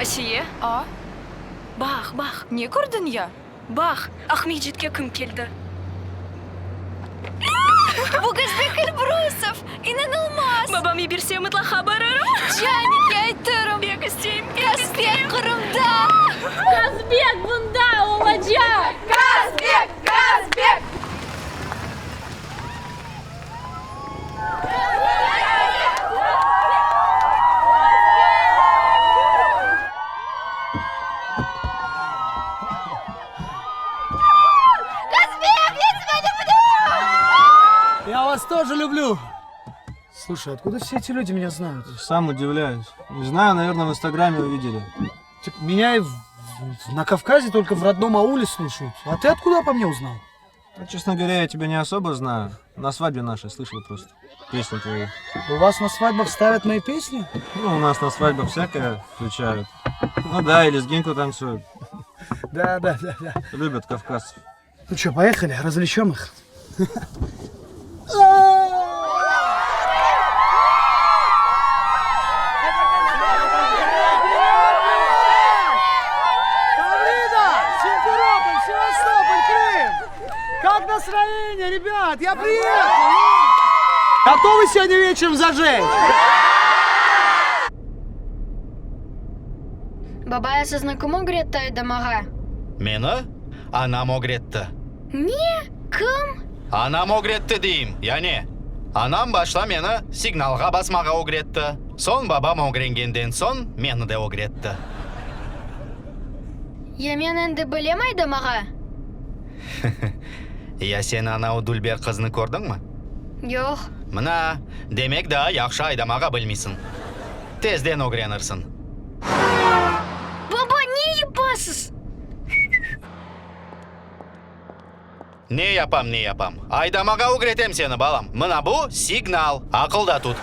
Asiye, a? Baq, baq, ne kördiñ ya? Baq, Aqmescitke kim keldi? Bu Kazbek Elbrusov! İnanılmaz! Babam yiberse, mıtlaqa bararım. Canike aytırım. Pek isteyim, pek isteyim. Kazbek Qırımda! Kazbek bunda olacaq! Kazbek! Kazbek! Kazbek, ya тебя люблю! Я вас тоже люблю. Слушай, откуда все эти люди меня знают? Сам удивляюсь. Не знаю, наверное, в Инстаграме увидели. Так меня и в- в- на Кавказе только в родном ауле слушают. А ты откуда обо мне узнал? Ну, честно говоря, я тебя не особо знаю. На свадьбе нашей слышал просто песню твою. У вас на свадьбах ставят мои песни? Ну, у нас на свадьбах всякое включают. Ну да, и лезгинку танцуют. Да, да, да, да. Любят кавказцев. Ну что, поехали, развлечем их. Таврида! Симферополь, Севастополь, Крым! Как настроение, ребят? Я приехал! Готовы сегодня вечером зажечь? Baba, sizni kim ögretti aydamağa? Meni anam ögretti. Ne? Kim? Anam ögretti deyim, ya ne? Anam başta meni signalğa basmağa ögretti, soñ babam ögrengenden soñ meni de ögretti. Ya men endi bilem aydamağa? Ya sen anau dülber qıznı kördiñmi? Yoq. Mına, demek daa yahşı aydamağa bilmeysiñ. Tezden ögrenirsiñ. Baba, ne yapasız? Ne yapam, ne yapam? Aydamağa ögretem seni, balam. Mına bu, signal. Aqılda tut.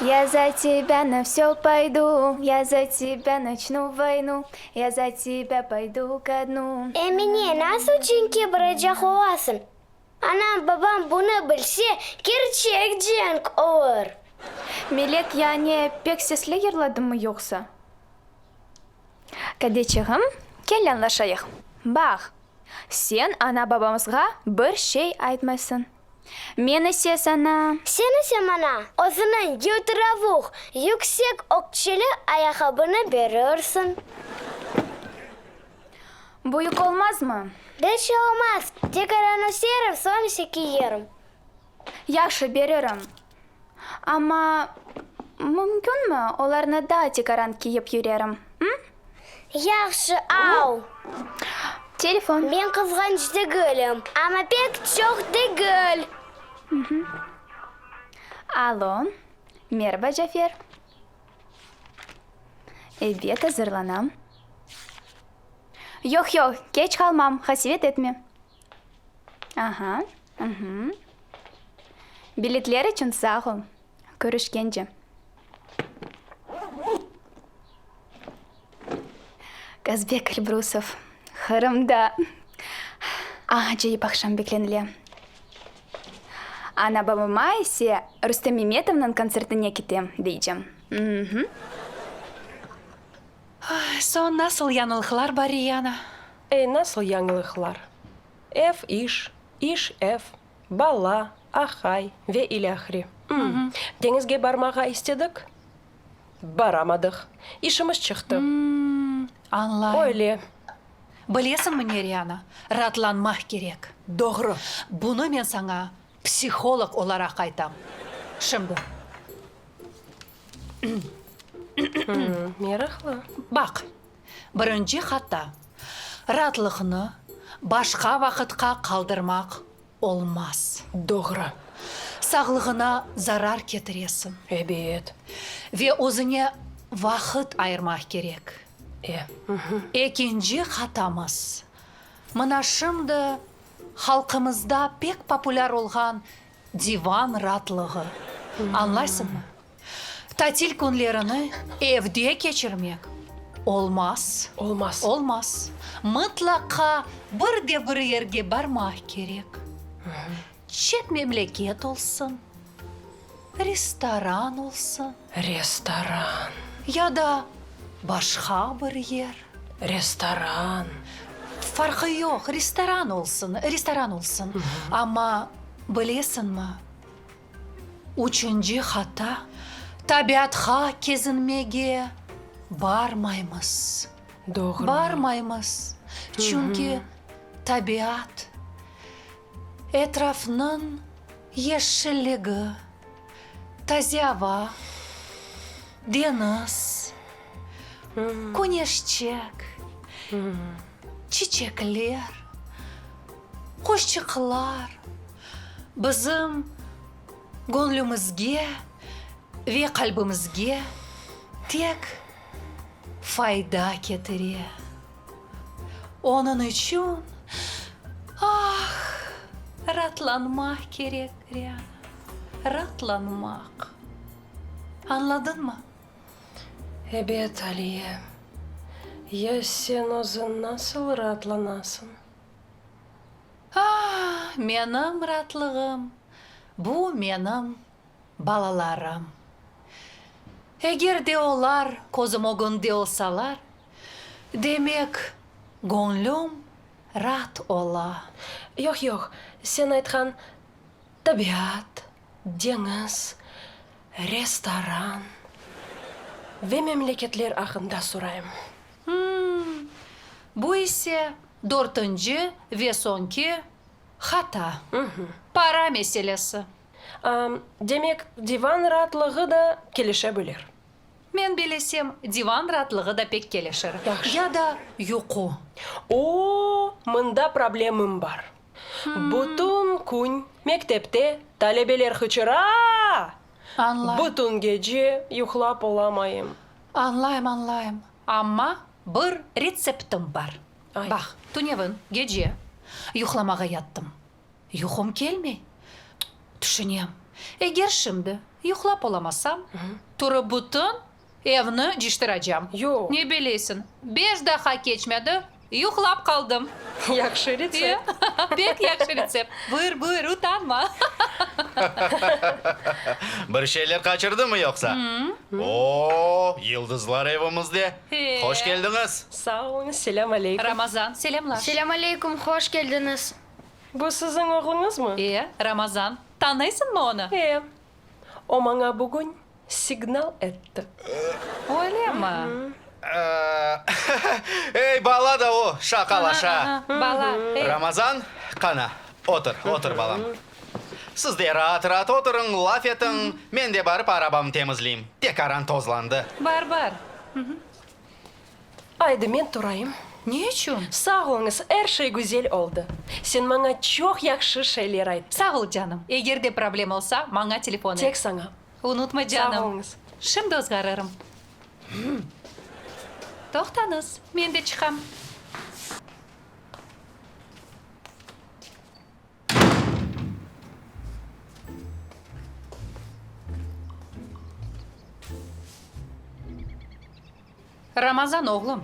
Ya za tebâ na vsё poydu, Ya za tebâ naçnu voynu, Ya za tebâ poydu ko dnu. Emine, nasıl cenkke baracaq olasıñ? Anam, babam bunı bilse, kerçek cenk olur. Melek, ya ne, pek sesli yırladımmı yoqsa? Kadeçiğim, kel añlaşayıq. Baq, sen ana-babamızğa bir şey aytmaysıñ. Men ise saña. Sen ise maña özüniñ yıltıravuq, yüksek ökçeli ayaqqabını berirsiñ. Büyük olmazmı? Bir şey olmaz, tekaran öserim, soñ ise kiyerim. Yahşı, beririm. Amma mümkünmi, olarnı daa tekaran kiyip yürerim, ı? Yahşı, al. Telefon. Men qızğanç degilim, amma pek çoq degil. Alo, meraba, Cafer. Ebet, azırlanam. Yoq, yoq, keç qalmam, qasevet etme. Aha, ıhı. Biletler içün sağ ol. Körüşkence. Kazbek Elbrusov, Qırımda. Acayip aqşam beklenile. Ana-babama ise Rustem Memetovnıñ kontsertine ketem, deycem. Ü-hü. Soñ nasıl yañılıqlar bar, Riyana? Ey, nasıl yañılıqlar? Ev, iş, iş, ev, bala, aqay ve ilâhre. Deñizge barmağa istedik, baramadıq. İşimiz çıqtı. Añlayım. Öyle. Bilesiñmi ne, Riyana, raatlanmaq kerek. Doğru. Bunı men saña psiholog olaraq aytam. Şimdi. Meraqlı. Baq, birinci hata, raatlıqnı başqa vaqıtqa qaldırmaq olmaz. Doğru. Sağlığına zarar ketiresiñ. Ebet. Ve özüñe vaqıt ayırmaq kerek. E. Ekinci hatamız, mına şimdi halqımızda pek populâr olğan Divan raatlığı. Añlaysıñmı? Tatil künlerini evde keçirmek olmaz. Olmaz. Olmaz. Mıtlaqa bir de bir yerge barmaq kerek. Çet memleket olsun, restoran olsun. Restoran. Ya da başqa bir yer. Restoran. Farqı yoq, restoran olsun, restoran olsun. Amma bilesiñmi, üçünci hata, tabiatqa kezinmege barmaymız. Doğru. Barmaymız, çünki tabiat, etrafnıñ yeşilligi, Taze ava, deñiz, küneşçik, çiçekler, quşçıqlar bizim göñlümizge ve qalbimizge tek fayda ketire. Onıñ içün, ah, raatlanmaq kerek, Riana, raatlanmaq. Añladıñmı? Ebet, Aliye. Ya sen özüñ nasıl raatlanasıñ? Ah, menim raatlığım, bu menim Balalarım. Eger de olar közüm ögünde olsalar, demek, göñlüm raat ola. Yoq, yoq, sen aytqan tabiat, deñiz, restoran ve memleketler aqqında sorayım. Hımm, bu ise dörtünci ve soñki hata, para meselesi. Demek, divan raatlığı da kelişe bilir. Men bilesem, divan raatlığı da pek kelişir. Yahşı. Ya da yuqu. O, mında problemim bar. Bütün kün mektepte talebeler hıçıra! Añlayım. Bütün gece yuqlap olamayım. Añlayım, añlayım. Amma bir retseptim bar. Ayt. Baq, tünevin gece yuqlamağa yattım. Yuqum kelmey. Tüşünem, eger şimdi yuqlap olamasam, turıp bütün evni cıştıracam. Yoq. Ne bileysiñ, beş daqqa keçmedi, yuqlap qaldım. Yahşı retsept. Pek yahşı retsept. Buyur, buyur, utanma. Bir şeyler qaçırdımı yoqsa? O-o, yıldızlar evimizde. Hoş keldiñiz. Sağ oluñız, selâm aleyküm. Ramazan, selâmlaş. Selâm aleyküm, hoş keldiñiz. Bu siziñ oğluñızmı? E, Ramazan. Tanıysıñmı onı? E. O maña bugün signal etti. Öylemi? Ey, bala da o, şaqalaşa. Bala, ey. Ramazan, qana, otur, otur, balam. Siz de raat-raat oturıñ, laf etiñ, men de barıp arabamnı temizleyim, tekaran tozlandı. Bar, bar. Aydı, men turayım. Ne içün? Sağ oluñız, er şey güzel oldı. Sen maña çoq yahşı şeyler ayttıñ. Sağ ol, canım. Eger de problem olsa, maña telefon et. Tek saña. Unutma, canım. Sağ oluñız. Şimdi ozğarırım. Toqtañız, men de çıqam. Ramazan oğlum,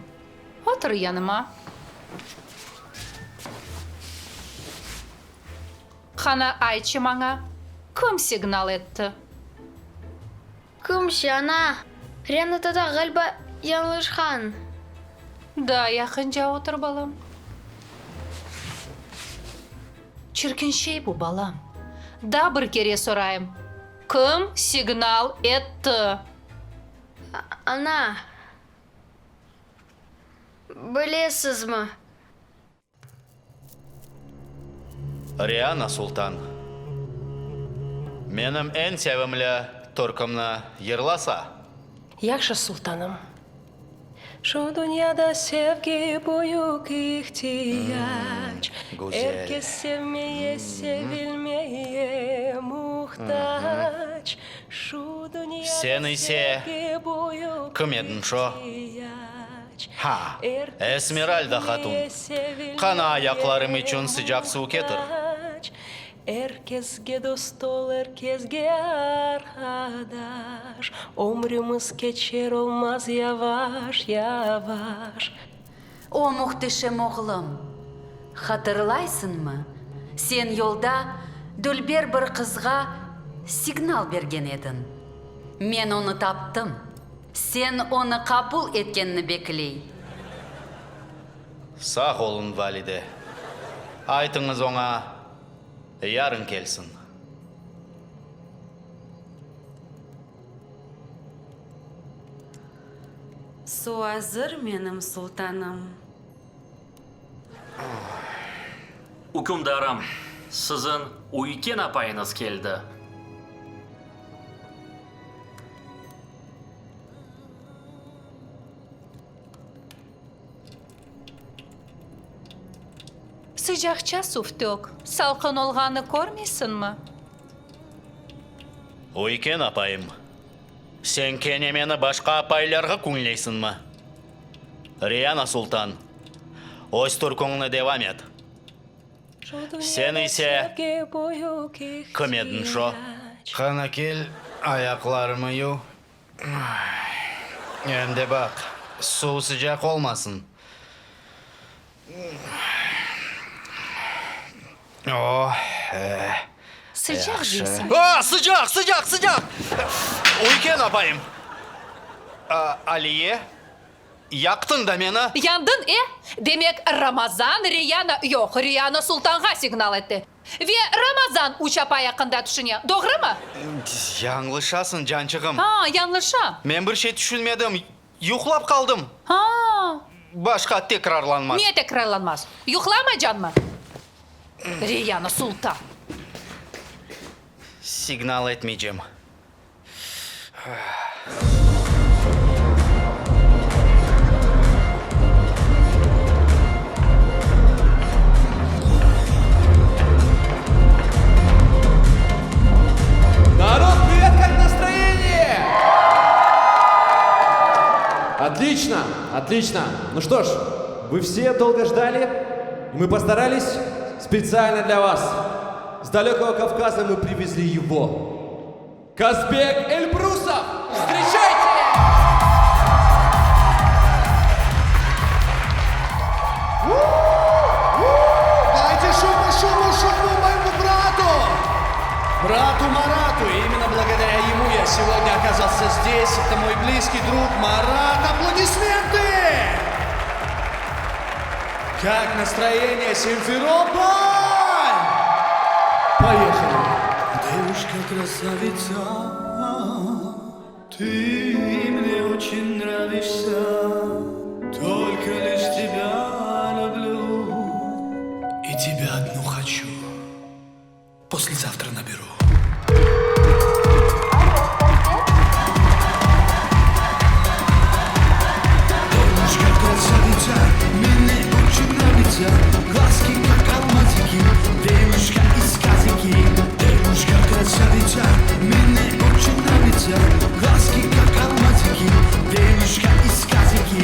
otur yanıma. Qana aytçı maña, kim signal etti? Kimse, ana. Rena tata ğaliba yañlışqan. Daa yaqınca otur, balam. Çirkin şey bu, balam. Daa bir kere sorayım, kim signal etti? Ana, bilesizmi? Riana Sultan, menim eñ sevimli türkümni yırlasa. Yahşı, sultanım. Şu dünyada sevgi büyük ihtiyac, Er kes sevmeye, sevilmeye muhtac. Şu dünyada Sen ise sevgi büyük kim ediñ şo? ihtiyac, Ha, Er kes Esmeralda hatun, sevmeye, sevilmeye qana ayaqlarım içün sıcaq suv ketir. muhtac. Er kesge dost ol, er kesge arqadaş, Ömrümiz keçer olmaz yavaş, yavaş. O, mühteşem oğlum, hatırlaysıñmı, sen yolda dülber bir qızğa signal bergen ediñ. Men onı taptım, sen onı qabul etkenini bekley. Sağ oluñ, valide. Aytıñız oña, yarın kelsin. Suv azır, menim sultanım. Ükümdarım, siziñ üyken apayıñız keldi. Sıcaqça suv tök, salqın olğanı körmeysiñmi? Üyken apayım, sen kene meni başqa apaylarğa küñleysiñmi? Riyana Sultan, öz türküñni devam et. Sen ise kim ediñ şo? Qana kel, ayaqlarımı yuv. Em de baq, suv sıcaq olmasın. Oh, eh, Sıcaq yahşı. deysiñ. A, sıcaq, sıcaq, sıcaq! Üyken apayım. A, Aliye, yaqtıñ da meni. Yandıñ, e? Demek, Ramazan Riyana, yoq, Riyana Sultanğa signal etti. Ve Ramazan üç apay aqqında tüşüne, doğrumı? Yañlışasıñ, cançığım. Ha, yañlışam. Men bir şey tüşünmedim, yuqlap qaldım. Ha. Başqa tekrarlanmaz. Ne tekrarlanmaz? Yuqlamaycanmı? Reyana Sultan. Signal etmeycem. Народ, привет, как настроение? Отлично, отлично. Ну что ж, вы все долго ждали, и мы постарались специально для вас. С далекого Кавказа мы привезли его. Казбек Эльбрусов! Встречайте! Дайте шуму, шуму, шуму моему брату! Брату Марату. И именно благодаря ему я сегодня оказался здесь. Это мой близкий друг Марат. Аплодисменты! Как настроение, Симферополь? Поехали! Девушка-красавица, ты мне очень нравишься, только лишь тебя люблю и тебя одну хочу. Послезавтра наберу. Девушка красавица, мне очень нравится Глазки как алмазики, девушка из сказки Девушка красавица, мне очень нравится Глазки как алмазики, девушка из сказки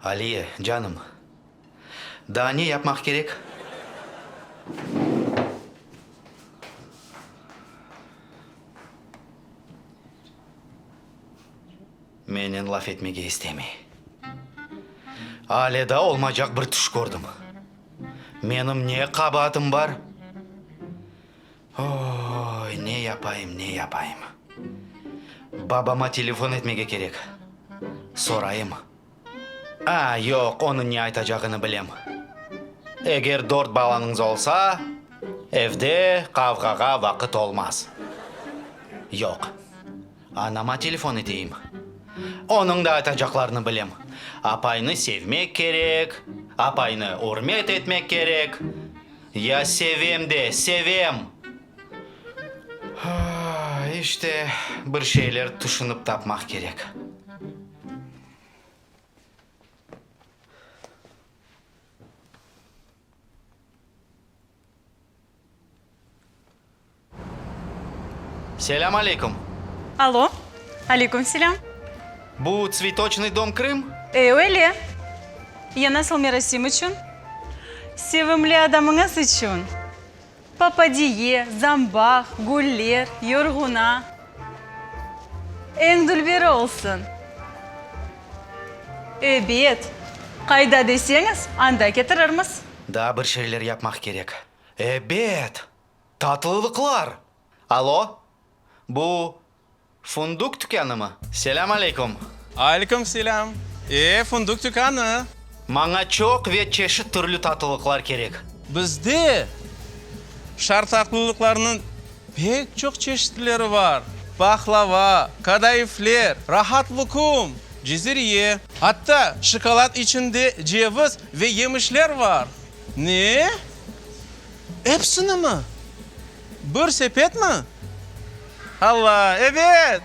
Aliye, canım, daa ne yapmaq kerek? Mennen laf etmege istemey. Ale daa olmaycaq bir tüş kördim. Menim ne qabaatım bar? Oy, ne yapayım, ne yapayım? Babama telefon etmege kerek. Sorayım. A, yoq, onıñ ne aytacağını bilem. Eger dört balañız olsa, evde qavğağa vaqıt olmaz. Yoq, anama telefon eteyim. Onıñ da aytacaqlarını bilem. Apaynı sevmek kerek, apaynı ürmet etmek kerek. Ya sevem de, sevem! İşte, bir şeyler tüşünip tapmaq kerek. Selâm aleyküm! Alo, aleyküm selâm! Bu Tsvetoçnıy dom Krım? E, öyle. Ya nasıl merasim içün? Sevimli adamıñız içün papadiye, zambaq, güller, yorğuna. Eñ dülberi olsun. Ebet, qayda deseñiz, anda ketirirmiz. Daa bir şeyler yapmaq kerek. Ebet! Tatlılıqlar! Alo, bu Funduk tükânımı? Selâm aleyküm! Aleyküm selâm! E, Funduk tükânı. Maña çoq ve çeşit türlü tatlılıqlar kerek. Bizde şar tatlılıqlarnıñ pek çoq çeşitleri bar, pahlava, kadayıfler, rahat lukum, cezeriye, atta şokolad içinde ceviz ve yemişler bar. Ne? Epsinimi? Bir sepetmi? Alla, ebet!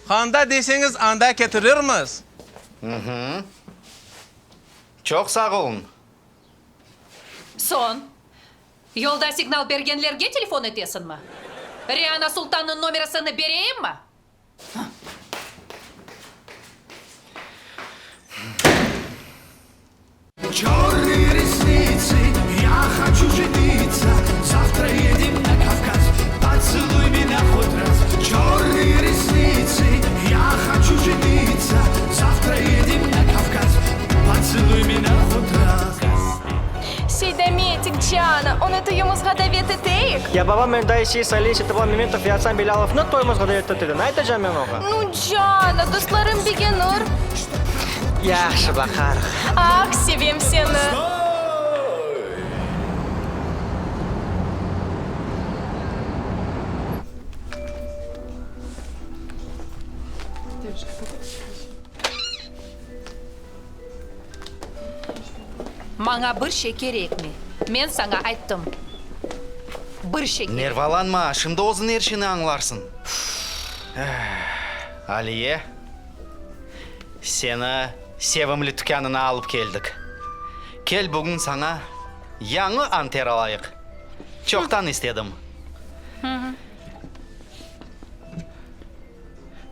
Qanda deseñiz, anda ketirirmiz. Hı-hı. Çoq sağ oluñ. Soñ, yolda signal bergenlerge telefon etesiñmi? Riana Sultannıñ nomerasını bereyimmi? Çörnıye resnitsı, ya haçu jenitsa, Zavtra yedem na Kavkaz, potseluy menya hot raz. Çörnıye resnitsı, ya haçu jenitsa, Zavtra yedem na Kavkaz, potseluy menya hot raz. Seydametik, Cana, onı toyumızğa davet eteyik? Ya babam meni daa Seyis Ali, Seytabla Memetov ve Asan Belâlovnı toyumızğa davet ete, ne aytacam men oña? Nu, Cana, dostlarım begenir. Yahşı, baqarıq. Ah, sevem seni! Maña bir şey kerekmey. Men saña ayttım. Bir şey kerekmey. Nervalanma, şimdi özüñ er şeyni añlarsıñ. Aliye, seni sevimli tükânına alıp keldik. Kel bugün saña yañı anter alayıq. Çoqtan istedim.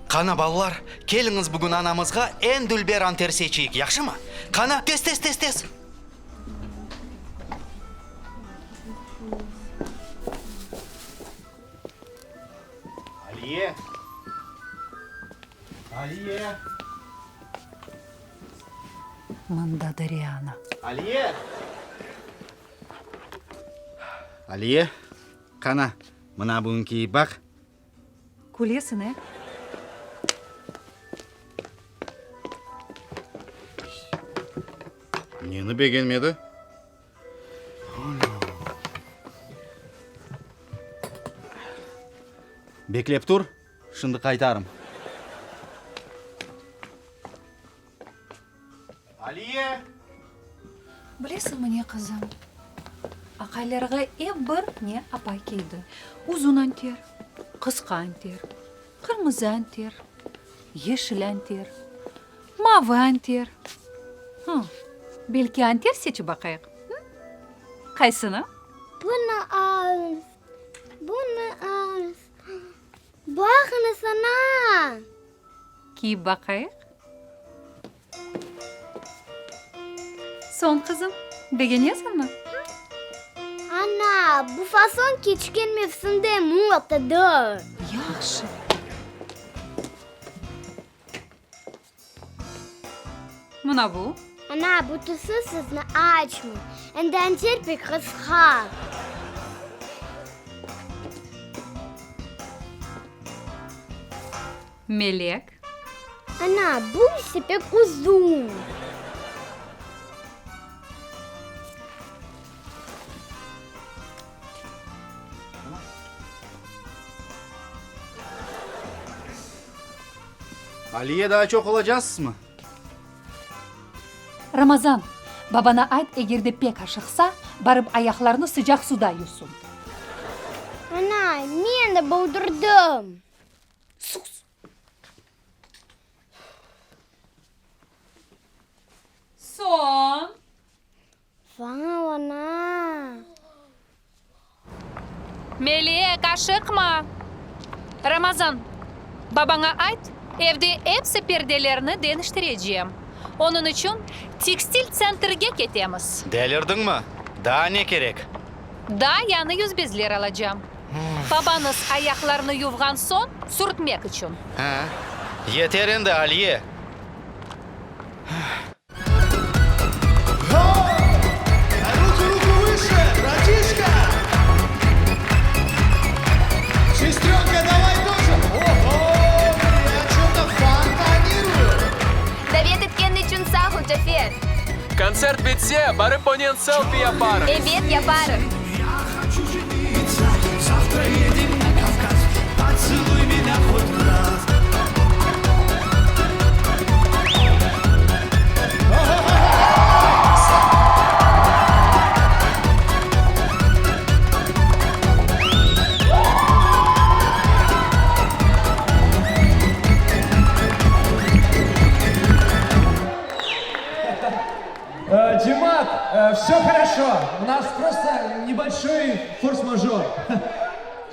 Qana, balalar, keliñiz bugün anamızğa eñ dülber anter seçeyik, yahşımı? Qana, tez, tez, tez, tez! Aliye! Aliye! Mında da Riana. Aliye! Aliye, qana, mına bunı kiyip baq. Külesiñ, e? Neni begenmedi? Beklep tur, şimdi qaytarım. Aliye! Bilesiñmi ne, qızım? Aqaylarğa ep bir ne apay keldi. Uzun anter, qısqa anter, qırmızı anter, yeşil anter, mavı anter. Hı, belki anter seçip baqayıq, hı? Qaysını? Bunı alıñız, bunı alıñız. Baqıñız, ana! Kiyip baqayıq. Soñ, qızım, begenesiñmi? Ana, bu fason keçken mevsimde modadır. Yahşı. Mına bu. Ana, bu tüsü sizni açmay. Em dantel pek qısqa. Melek. Ana, bu ise pek uzun. Aliye daa çoq olacaqsızmı? Ramazan, babana ayt, eger de pek aşıqsa, barıp ayaqlarını sıcaq suda yuvsun. Ana, men de boldurdım. Sus! Soñ? Vau, ana! Melek, aşıqma! Ramazan, babaña ayt, evde epsi perdelerni deñiştirecem. Onıñ içün tekstil tsentrge ketemiz. Delirdiñmi? Daa ne kerek? Daa yañı yüzbezler alacam. Babañız ayaqlarını yuvğan soñ sürtmek içün. Hə, yeter endi, Aliye! Davet etken içün sağ ol, Cafer. Kontsert bitse, barıp onen selfi yaparız. Ebet, yaparıq. Cemaat, vse horoşo, u nas prosto nebolşoy fors-major.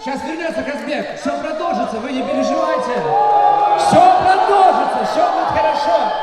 Seyças vernötsâ Kazbek, vse prodoljitsâ, vı ne perejivayte. Vse prodoljitsâ, vse budet horoşo.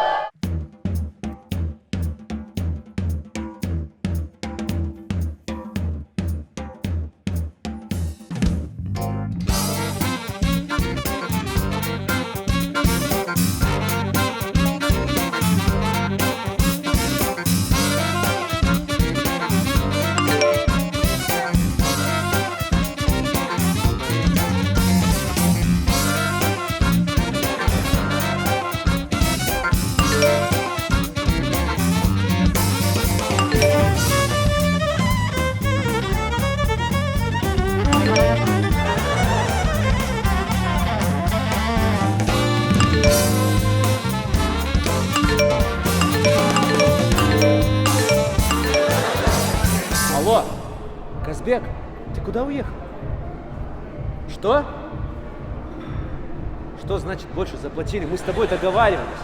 Алло, Казбек, ты куда уехал? Что? Что значит больше заплатили? Мы с тобой договаривались.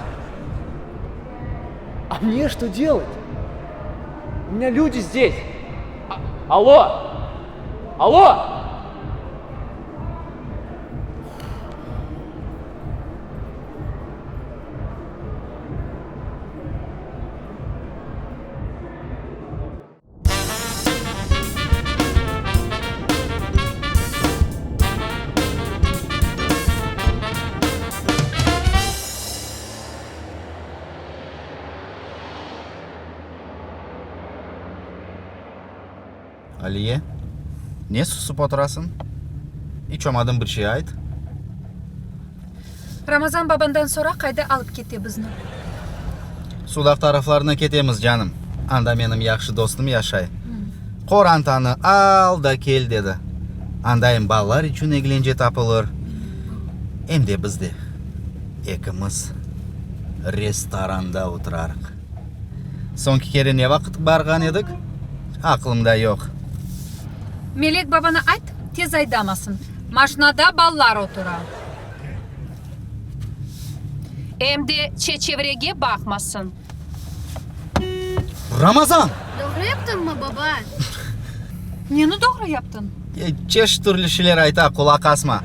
А мне что делать? У меня люди здесь. А, алло! Алло! Aliye, ne susıp oturasıñ? İç olmadım bir şey ayt. Ramazan babandan sora, qayda alıp kete bizni? Sudaq taraflarına ketemiz, canım. Anda menim yahşı dostum yaşay. Qorantanı al da kel, dedi. Anda em balalar içün eglence tapılır, em de biz de ekimiz restoranda oturarıq. Soñki kere ne vaqıt barğan edik, aqlımda yoq. Melek babana ayt, tez aydamasın. Maşnada balalar otura. Em de çe-çevrege baqmasın. Ramazan! Doğru yaptımmı, baba? Neni doğru yaptıñ? Çeşit türlü şeyler ayta, qulaq asma.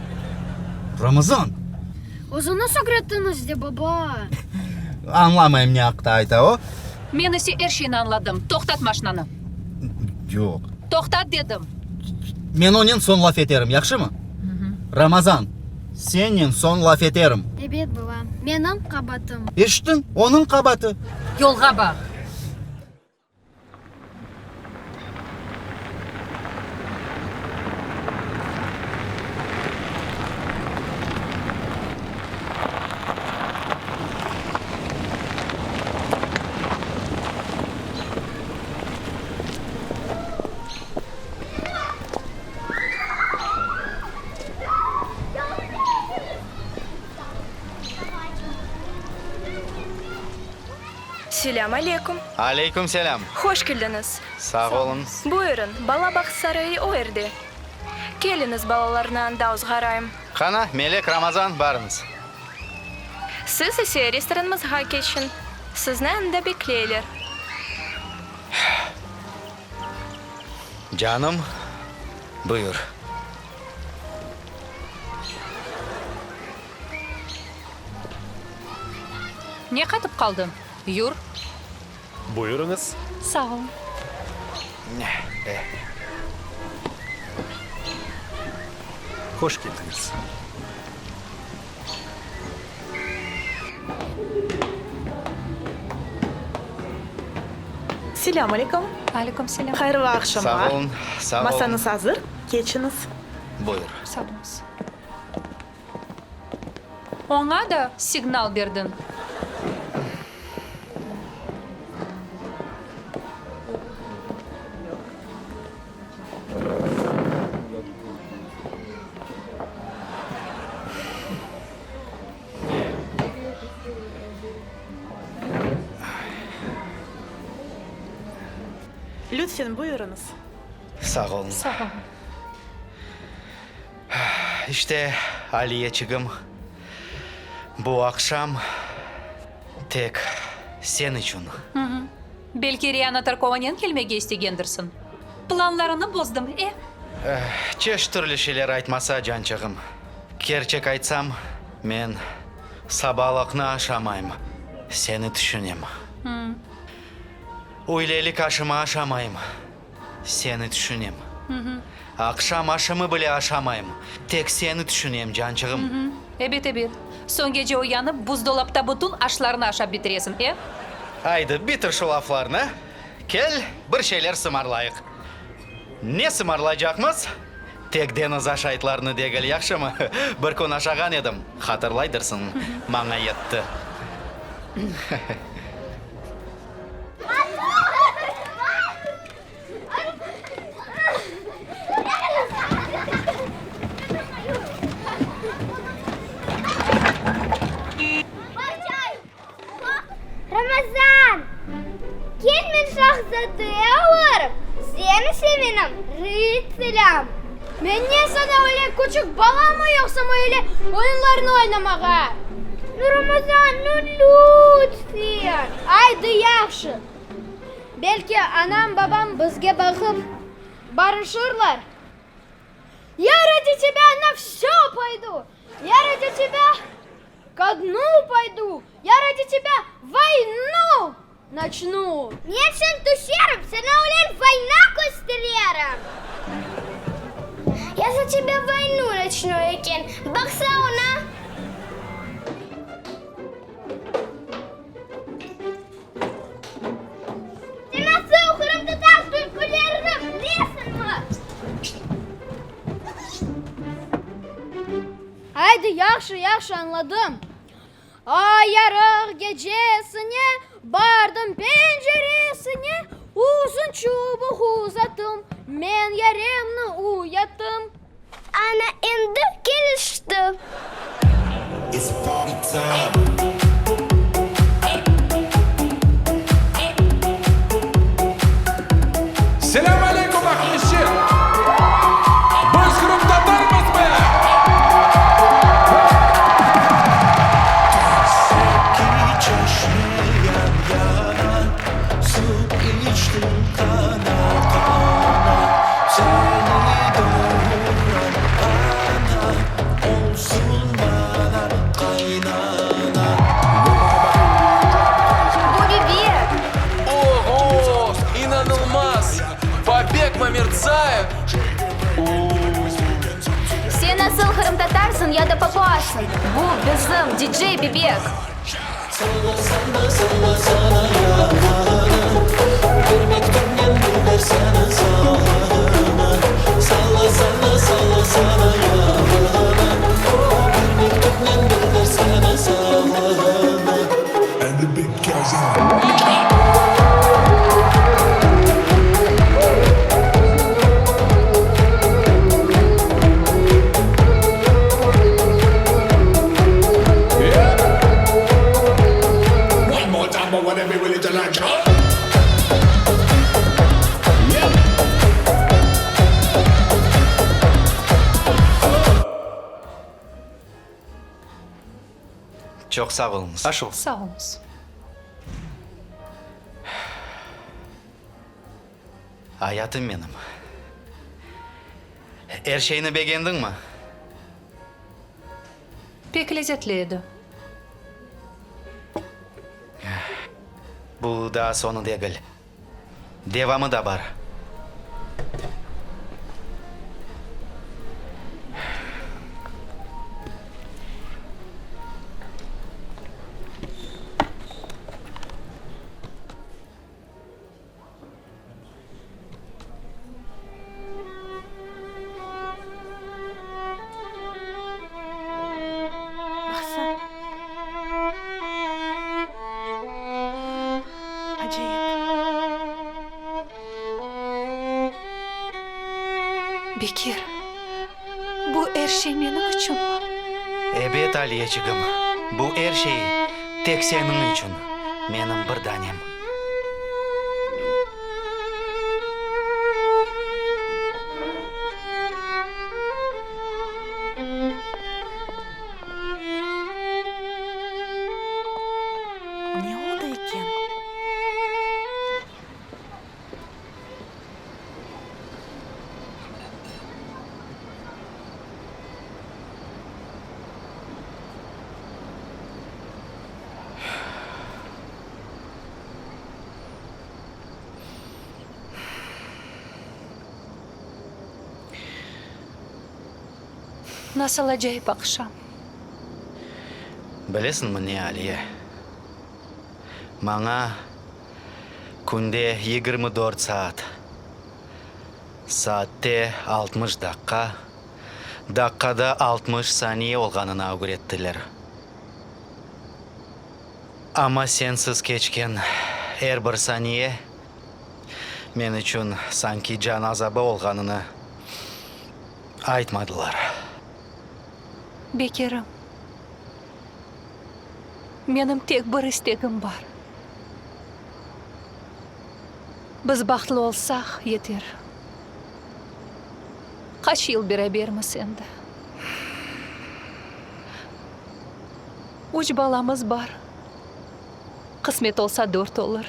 Ramazan! Özüñiz ögrettiñiz de, baba. Añlamayım ne aqta ayta o. Men ise er şeyni añladım. Toqtat maşnanı. Yoq. Toqtat dedim. Men onen soñ laf eterim, yahşımı? Ramazan, sennen soñ laf eterim. Ebet, baba, menim qabaatım. Eşittiñ? Onıñ qabaatı. Yolğa baq. Selâm aleyküm. Aleyküm selâm. Hoş keldiñiz. Sağ oluñ. Buyurıñ, bala bağsarayı o erde. Keliñiz, balalarnı anda ozğarayım. Qana, Melek, Ramazan, barıñız. Siz ise restoranımızğa keçiñ. Sizni anda bekleyler. Canım, buyur. Ne qatıp qaldıñ? Yur. Buyurıñız. Sağ ol. Hoş keldiñiz. Selâm aleyküm. Aleyküm selâm. Hayırlı aqşamlar. Sağ olun, sağ olun. Masañız azır, keçiñiz. Buyur. Sağ oluñız. Oña da signal berdiñ. Lütfen, buyurıñız. Sağ oluñ. Sağ oluñ. İşte, Aliyeçigim, bu aqşam tek sen içün. Belki Riana Tarkovanen kelmege istegendirsiñ? Planlarını bozdım, e? Çeşit türlü şeyler aytmasa, cançığım. Kerçek aytsam, men sabalıqnı aşamayım, seni tüşünem. Üylelik aşımı aşamayım. Seni tüşünem. Aqşam aşımı bile aşamayım. Tek seni tüşünem, cançığım. Ebet, ebet. Soñ gece uyanıp, buzdolapta bütün aşlarnı aşap bitiresiñ, e? Aydı, bitir şu laflarnı. Kel, bir şeyler sımarlayıq. Ne sımarlaycaqmız? Tek deñiz aşaytlarını degil, yahşımı? Bir kün aşağan edim, hatırlaydırsıñ, maña yetti. Ramazan, kel men şahzade olurım, sen ise menim rıtsarım. Men ne saña öyle küçük balamı yoqsam öyle oyunlarnı oynamağa? Nu, Ramazan, nu, lütfen! Aydı, yahşı. Belki anam-babam bizge baqıp barışırlar. Ya radi tebâ na vsö poydu, ya radi tebâ ko dnu poydu, ya radi tebâ voynu naçnu. Men sen tüşerim, saña ölen voyna köstererim. Ya za tebâ voynu naçnu eken, baqsa oña. Sen nasıl qırımtatar türkülerini bilesiñmi? Aydı, yahşı, yahşı, añladım. Ay yarıq gecesine bardım penceresine, Uzun çubuq uzattım, men yaremni uyattım. Ana endi kelişti. Selâm aleyküm, Aqmescit! Biz qırımtatarmızmı? Bu biber! Oğo! İnanılmaz! Pobeda! Indiysıñ ya da papuassıñ. Bu bizim DJ Bebek! Çoq sağ oluñız. Aş olsun. Sağ oluñız. Ayatım menim. Er şeyni begendiñmi? Pek lezetli edi. Bu daa soñu degil. Devamı da bar. Baqsa, acayip. Bekir, bu er şey menim içünmi? Ebet, Aliyeçigim, bu er şey tek seniñ içün, menim bir danem. Ne oldı eken? Nasıl acayip aqşam! Bilesiñmi ne, Aliye? Maña künde 24 saat, saatte 60 daqqa, daqqada 60 saniye olğanını ögrettiler. Amma sensiz keçken er bir saniye men içün sanki can azabı olğanını aytmadılar. Bekirim, menim tek bir istegim bar. Biz bahtlı olsaq, yeter. Qaç yıl berabermiz endi. Üç balamız bar. Qısmet olsa dört olur.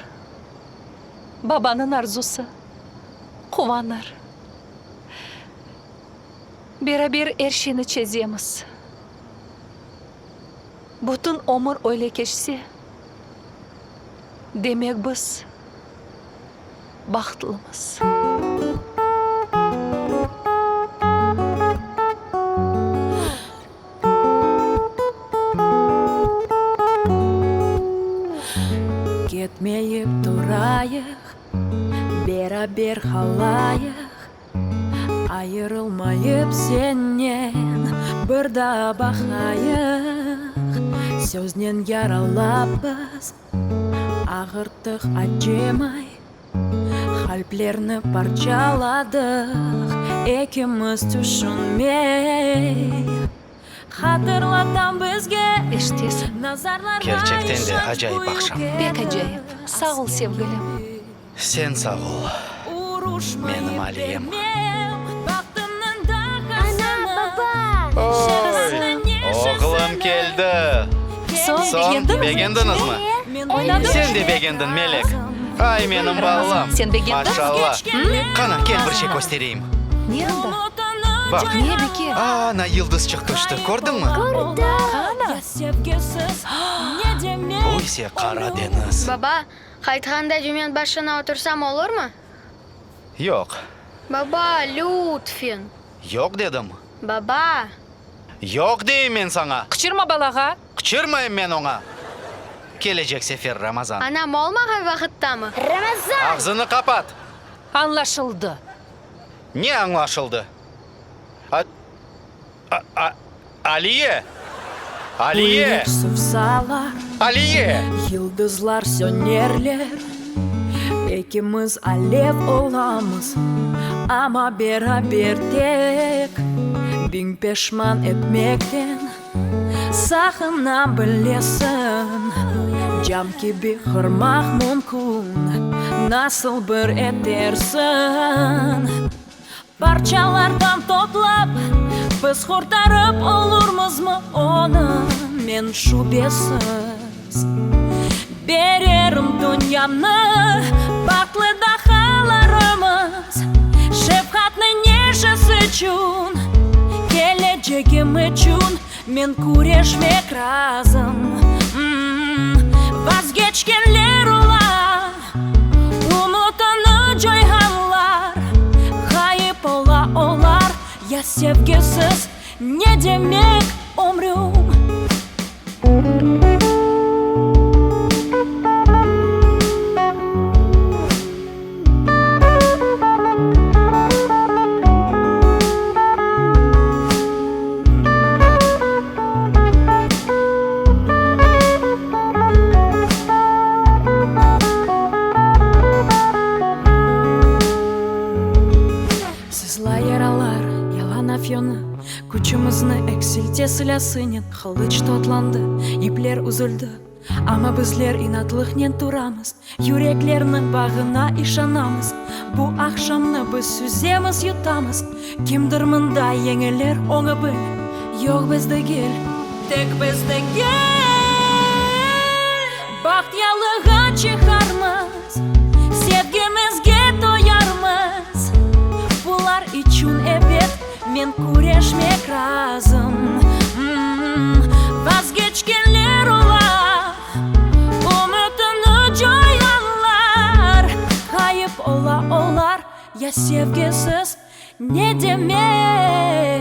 Babanıñ arzusı. Quvanır. Beraber er şeyni çezemiz. Bütün ömür öyle keçse, demek biz bahtlımız. Ketmeyip turayıq, beraber qalayıq, Ayırılmayıp sennen bir daa baqayıq. Söznen yaralap biz, ağırttıq acımay, Qalplerni parçaladıq ekimiz tüşünmey. Hatırlatam bizge Eşitesiñ. nazarlarğa Kerçekten de işanç acayip büyük aqşam. Pek acayip. Sağ ol, sevgilim. Sen sağ ol, menim Aliyem. Ana, baba! Oy, oğlum keldi! Soñ, Soñ, begendiñizmi? begendiñizmi? Oynadıñızmı? Sen de begendiñ, Melek. Ay, menim ballam! Sen begendiñ? Maşalla! Qana, kel bir şey köstereyim. Ne anda? Baq. Ne, Bekir? Ana, yıldızçıq tüşti, kördiñmi? Kördim. Qana? Bu ise Qara deñiz. Baba, qaytqanda dümen başına otursam olurmı? Yoq. Baba, lütfen. Yoq dedim. Baba. Yoq deyim men saña! Qıçırma balağa! Qıçırmayım men oña! Kelecek sefer, Ramazan. Anam olmağan vaqıttamı? Ramazan! Ağzını qapat! Añlaşıldı. Ne añlaşıldı? A, a, a, Aliye! Aliye! Üylep suvsalar, Aliye! Yıldızlar sönerler, Ekimiz alev olamız, Amma beraber tek Biñ peşman etmekten Saqınam, bilesiñ, Cam kibi qırmaq mümkün, Nasıl bir etersiñ? Parçalardan toplap, biz qurtarıp olurmızmı onı, men şübesiz bererim dünyamnı, bahtlı dahalarımız, şefqatnıñ neşesi içün, kelecegim içün men küreşmek razım. Vazgeçkenler ola. Ümütini coyğanlar, ğayıp ola olar, Ya sevgisiz ne demek ömrüm? Sızlay yaralar, yalan afyonı, Küçümizni eksilte silâsınen, Qılıç totlandı, ipler üzüldi, Amma bizler inatlıqnen turamız, Yüreklerniñ bağına işanamız, Bu aqşamnı biz süzemiz, yutamız, Kimdir mında yeñilir, oñı bil, Yoq biz degil, tek biz degil. Baht yalığa çıqarmız, Sevgimizge toyarmız, Bular içün, ebet, men küreşmek razım. Vazgeçkenler ola. Ümütini coyğanlar, ğayıp ola olar, Ya sevgisiz ne demek?